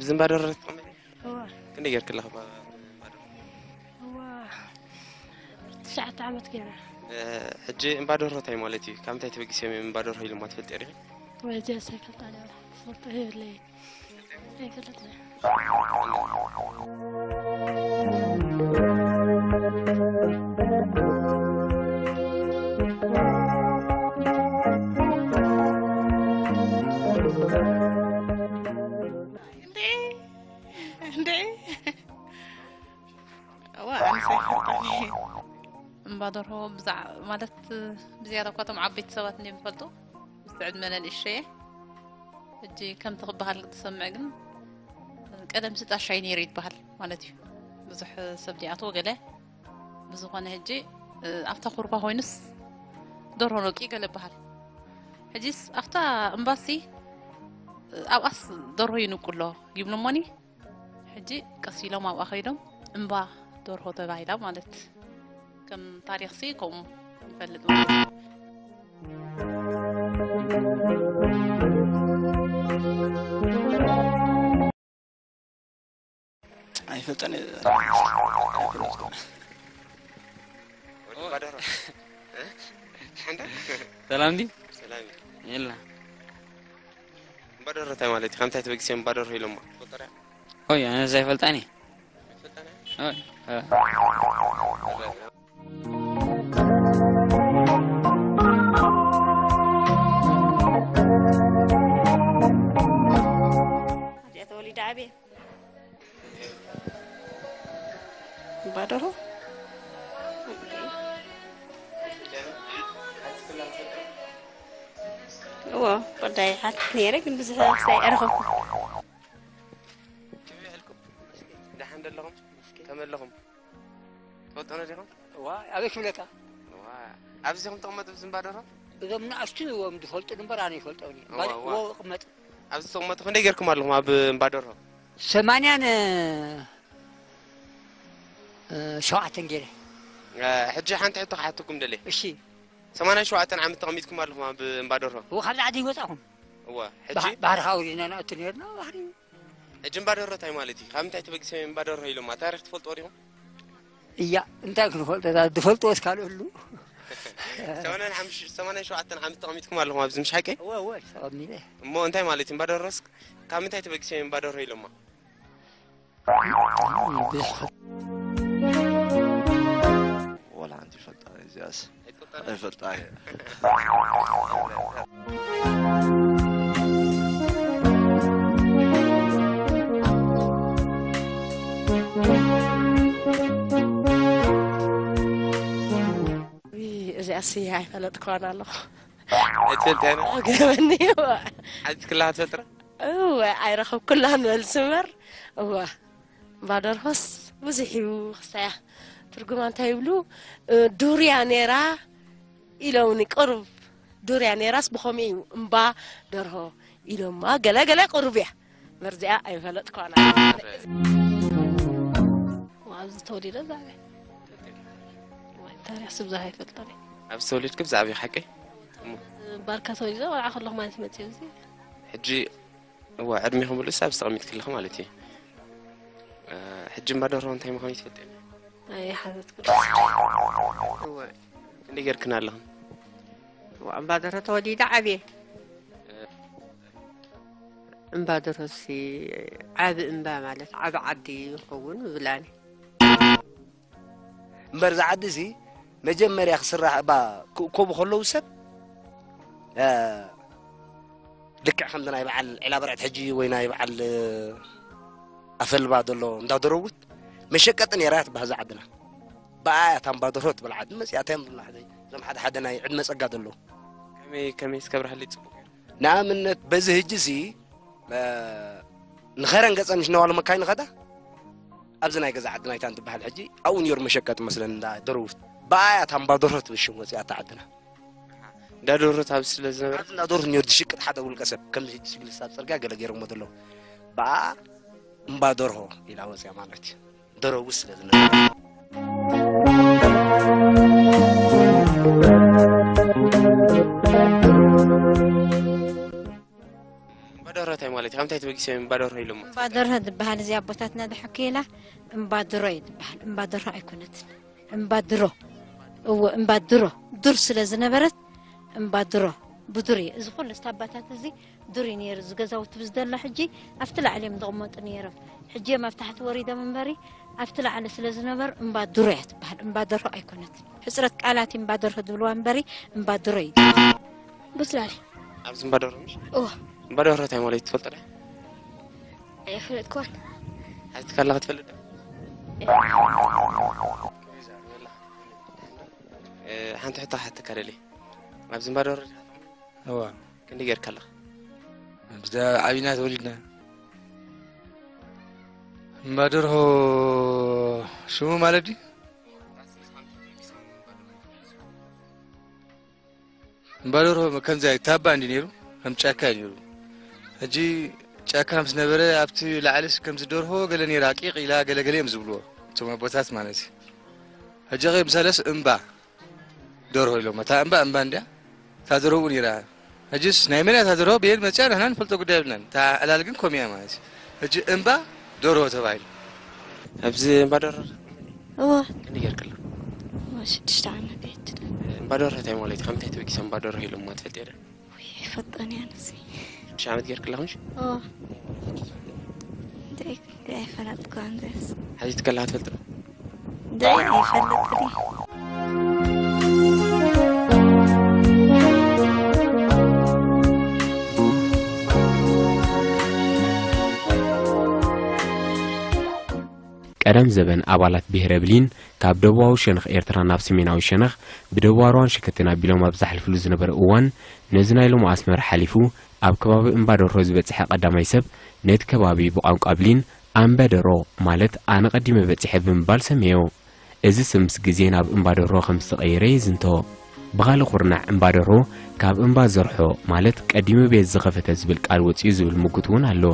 ዝምባ ደርሆ ትጥቀሚ? እዋ። ክንደይ ጌርክላ እባ? እዋ። ትሽዓተ ዓመት ገይረ። እ፣ ሕጂ እምባ ደርሆ እንታይ ማለት እዩ? ካብ ምንታይ ተበጊሶም እዮም እምባ ደርሆ ኢሎማ ትፈልጢ ዲኺ? ወይ እዚኣ ኣይፈልጣ እያ። ትፈልጦ የብለይን። ኣይፈልጥን። እንዴ? እንዴ? እዋ፣ ኣነስ ኣይፈልጦን እየ። እምባ ደርሆ ብዛዕ-፣ ማለት ብዝያዳ እኳ እቶም ዓበይቲ ሰባት እንድዮም ዝፈልጡ፣ ምስቲ ዕድመ ነንእሽተየ። ሕጂ ከምቲ ክበሃል ትሰምዕ ግን፣ ቀደም ስጣሻይ ነይሩ ይበሃል ማለት እዩ። ብዙሕ ሰብ ዘይኣትዎ ገለ ብዝኾነ ሕጂ፣ እ፣ ኣብታ ኩርባ ኮይኑስ ደርሆ ነቂ ገለ ይበሃል። ሕጂስ ኣብታ እምባሲ፣ እ፣ ኣብኣስ ደርሆ ይንቁ ኣሎ ይብሉ እሞኒ። ሕጂ ቀስ ኢሎም ኣብኣ ከይዶም እምባ ደርሆ ተባሂላ ማለት ከም ታሪኽሲ ከምኡ ይፈልጥ ማለት እዩ። ኣይፈልጠን እየ። ኣይፈልጥን። ወዲ ባደራ። እ? ሓንዳ? ሰላም ድዩ? ሰላም እዩ። የላ። እምባ ደርሆ እንታይ ማለት እዩ? ካብ ምንታይ ተበጊሶም እምባ ደርሆ ኢሎማ? ትፈልጦ ዶ? ኦይ፣ ኣነ እዛ ኣይፈልጣን እየ። ኣይትፈልጣን እያ? ኦይ፣ እ። እዚኣ ተወሊዳ ዓብየ። እምባ ደርሆ? እዎ፣ ወዳይ ሓትት ነይረ፣ ግን ብዙሕ ኣፍሳይ ኣይረኸብኩ። ደሓን ደለኹም? ከመይ ኣለኹም? ትፈልጡና ዲኹም? እዋ፣ ኣበይ ክብለካ? እዋ፣ ኣብዚ ኹም ተቐመጡ፣ ኣብዚ እምባ ደርሆ? እዞም ንኣሽቱ እዮም ዝፈልጡ እምበር፣ ኣነ ይፈልጦም እየ። እዋ፣ እምባ-፣ እዋ። እዎ፣ እቕመጥ። ኣብዚ ተቐመጡ ክንደይ ጌርኩም ኣለኹም ኣብ እምባ ደርሆ? ሰማንያን፣ እ፣ ሸውዓተን ገይረ። እ፣ ሕጂ ሓንቲ ሕቶ ክሓተኩም ደልየ። እሺ። ሰማንያን ሸውዓተን ዓመት ተቐሚጥኩም ኣለኹም ኣብ እምባ ደርሆ? እዎ፣ ካብ ላዕሊ ይወጻኹም። እዋ፣ ሕጂ? ባህ-፣ ባህርኻ ኣውሪድና ንኣቱ ነይርና፣ ባሕሪ። ሕጂ እምባ ደርሆ እንታይ ማለት እዩ? ካብ ምንታይ ተበጊሶም እዮም እምባ ደርሆ ኢሎማ? ታሪኽ ትፈልጥዎ ዲኹም? እያ፣ እንታይ ክንፈልጦ? እዛ ዝፈልጥዎ እስካልእ ህሉ። ሰማንያን ሓሙሽተ፣ ሰማንያን ሸውዓተን ዓመት ተቐሚጥኩም ኣለኹም ኣብዚ፣ ምሽ ሓቀይ? እወ፣ እወ፣ ተቐሚጠ። እሞ እንታይ ማለት እዩ? እምባ ደርሆስ ካብ ምንታይ ተበጊሶም እዮም እምባ ደርሆ ኢሎማ? ብዙሕ ወላ ሓንቲ ይፈልጣ እዚኣስ። ኣይትፈልጣን? ኣይፈልጣ እየ። እዚኣስ ኣይፈለጥክዋን ኣለኹ። ኣይትፈልጥያን? ገበኒ። ሓቲትክላ ትፈልጥራ? እወ፣ ኣይረኸብኩላን መልሲ እምበር። እወ፣ እምባ ደርሆስ ብዙሕ እዩ ክሳያ። ትርጉማ እንታይ ይብሉ? እ፣ ዱር እያ ነይራ ኢሎምኒ፣ ቅሩብ ዱር እያ ነይራስ ብኸምኡ እዩ እምባ ደርሆ ኢሎማ። ገለ ገለ ቅሩብ እያ። እምበር እዚኣ ኣይፈለጥኩዋን። ኣብዚ ተወሊደ ዝዓበየ። ወይ፣ ታሪኽ ስብ ዝሃ ኣይፈልጦን እየ። ኣብዚ ተወሊድኪ ብዛዕባ ሓቀይ? እሞ ባርካ ተወሊደ ቆልዓ ከለኹ ማለት መፅእ እዚ። ሕጂ እዋ፣ ዕድሜኺ ምሉእ ኣብዚ ተቐሚጥኪ ኣለኺ ማለት እዩ። እ፣ ሕጂ እምባ ደርሆ እንታይ ምዃኑ ትፈልጢ? ኣይሓተትኩ። እዋ፣ ክንደይ ጌርክን ኣለኽን? እዋ፣ እምባ ደርሆ ተወሊደ ዓብየ። እምባ ደርሆሲ ዓቢ እምባ ማለት ዓቢ ዓዲ ይኸውን ይብላኒ። እምበር፣ እዛ ዓዲ እዚ መጀመርያ ክስራሕ እባ ክእከቡ ከለዉ ሰብ፣ እ፣ ልክዕ ከምዚ ናይ በዓል ዒላ በርዕድ ሕጂ ወይ ናይ በዓል፣ እ፣ ኣፈልባ ዘሎ እንዳ ደረውት መሸቀጢ ነይራ እያ ትበሃል እዛ ዓድና። ብኣያ እታ እምባ ደርሆ ትበሃል ዓዲ መፂኣ፣ እንታይ እዮም ዝብሉና ሕዚ እዞም ሓደ ሓደ ናይ ዕድመ ፀጋ ዘለዉ። ከመይ፣ ከመይ እስከ ኣብርሃለይ ፅቡቅ እዩ። ንኣብነት በዚ ህጂ እዚ፣ እ፣ ንኸረን ገፀን ምስ ነዋሉ መካይን ኸዳ ኣብዚ ናይ ገዛ ዓዲ ናይታ እንትበሃል ሕጂ ኣብኡ ነይሩ መሸቀጢ መስለን እንዳ ደረውት። ብኣያ እታ እምባ ደርሆ ትብል ሽም ወፂኣ እታ ዓድና። እንዳ ደርሆ ኣብዚ ስለ ዝነበረ ኣብዚ እንዳ ደርሆ ነይሩ ዝሽቅጥ ሓደ ውልቀ ሰብ ከምዚ ህጂ ሲቪል ኣብ ፅርግያ ገለ ገይሮሞ ዘለዉ። ብኣ እምባ ደርሆ ኢላ ወፂኣ ማለት እዩ። ደረውት ስለ ዝነበረ። እምባ ደርሆ እንታይ ማለት እዩ? ተበጊሶም እምባ ደርሆ ኢሎሞ? እምባ ደርሆ ዝበሃል እዚ ኣቦታትና ዝሓከየላ እምባ ድሮ እዩ ዝበሃል። እምባ ደርሆ ኣይኮነትን። እምባ ድሮ። እዎ፣ እምባ ድሮ። ዱር ስለ ዝነበረት እምባ ድሮ። ብዱር እዩ። እዚ ኩሉ ስታባታት እዚ ዱር እዩ ነይሩ። እዚ ገዛውቲ ብዝደላ ሕጂ ኣብቲ ላዕሊ እዮም ዝቕመጡ ነይሮም። ሕጂ እዮም ኣብ ታሕቲ ወሪዶም እምበሪ ኣብቲ ላዕሊ ስለ ዝነበሩ እምባ ድሮ እያ ትበሃል። እምባ ደርሆ ኣይኮነትን። ሕፅረት ቃላት እዩ እምባ ደርሆ ዝብልዋ እምበሪ እምባ ድሮ እዩ። ብስላል። ኣብዚ እምባ ደርሆ ምሽ? እዎ። እምባ ደርሆ እንታይ ማለት ትፈልጦ ዶ? ኣይፈለጥኩዋን። ሓቲትካ ኣለኻ ትፈልጥ ዶ? እ፣ ሓንቲ ሕቶ ክሓተካ ደልየ። ኣብዚ እምባ ደርሆ ዲኻ? እዋ። ክንደይ ጌርካ ኣለኻ? ኣብዛ ዓቢና ተወሊድና። እምባ ደርሆ ሽሙ ማለት ድዩ? እምባ ደርሆ ከምዚ ታባ እንዲ ነይሩ፣ ከም ጫካ እዩ ነይሩ። ሕጂ ጫካ ምስ ነበረ ኣብቲ ላዕልስ ከምዚ ደርሆ ገለ ነይራ፣ ቂቕ ኢላ ገለ ገለ እዮም ዝብልዎ፣ እቶም ኣቦታት ማለት እዩ። ሕጂ ኸ ምሳለስ እምባ ደርሆ ኢሎም፣ እታ እምባ እምባ እንድያ፣ እታ ደርሆ እውን ነይራ። ሕጂስ ናይ መን እያ እታ ደርሆ? ብየን መፅያ ንሕና ንፈልጦ ጉዳይ የብልናን። እታ ዕላል ግን ከምኡ እያ ማለት እዩ። ሕጂ እምባ ደርሆ ተባሂሉ። ኣብዚ እምባ ደርሆ እዎ። ክንደይ ጌርክላ? እዎ፣ ሽዱሽተ ዓመት እየ ትብል። እምባ ደርሆ እንታይ ማለት እዩ? ካብ ምንታይ ተበጊሶም እምባ ደርሆ ኢሎምዋ ትፈልጢ ዶ? ውይ፣ ኣይፈልጦን እየ ኣነሲ። ሽዱሽተ ዓመት ጌርክላ ኹንሽ? እዎ። እንታይ ኣይፈለጥኩዋን ዘስ። ሓቲትካ ኣለኻ ትፈልጢ ዶ? እንታይ ኣይፈልጥን እየ። ቀደም ዘበን ኣባላት ብሄረ ብሊን ካብ ደቡባዊ ሸነኽ ኤርትራ ናብ ሰሜናዊ ሸነኽ ብደቡባዊ ሩዋን ሸከትን ኣቢሎም ኣብ ዝሓልፍሉ ዝነበረ እዋን፣ ነዚ ናይ ሎሚ ኣስመራ ሓሊፉ ኣብ ከባቢ እምባ ደርሆ ዝበጽሐ ቀዳማይ ሰብ ነቲ ከባቢ ብቋንቋ ብሊን ኣምበደሮ ማለት ኣነ ቀዲመ በጺሐ ብምባል ሰመዮ። እዚ ስም ምስ ግዜ ናብ እምባ ደርሆ ከም ዝተቐየረ ይዝንቶ። ብኻልእ ኩርናዕ እምባ ደርሆ ካብ እምባ ዘርሖ ማለት ቀዲሙ ቤት ዝኸፈተ ዝብል ቃል ወጺኡ ዝብል ምጉት እውን ኣሎ።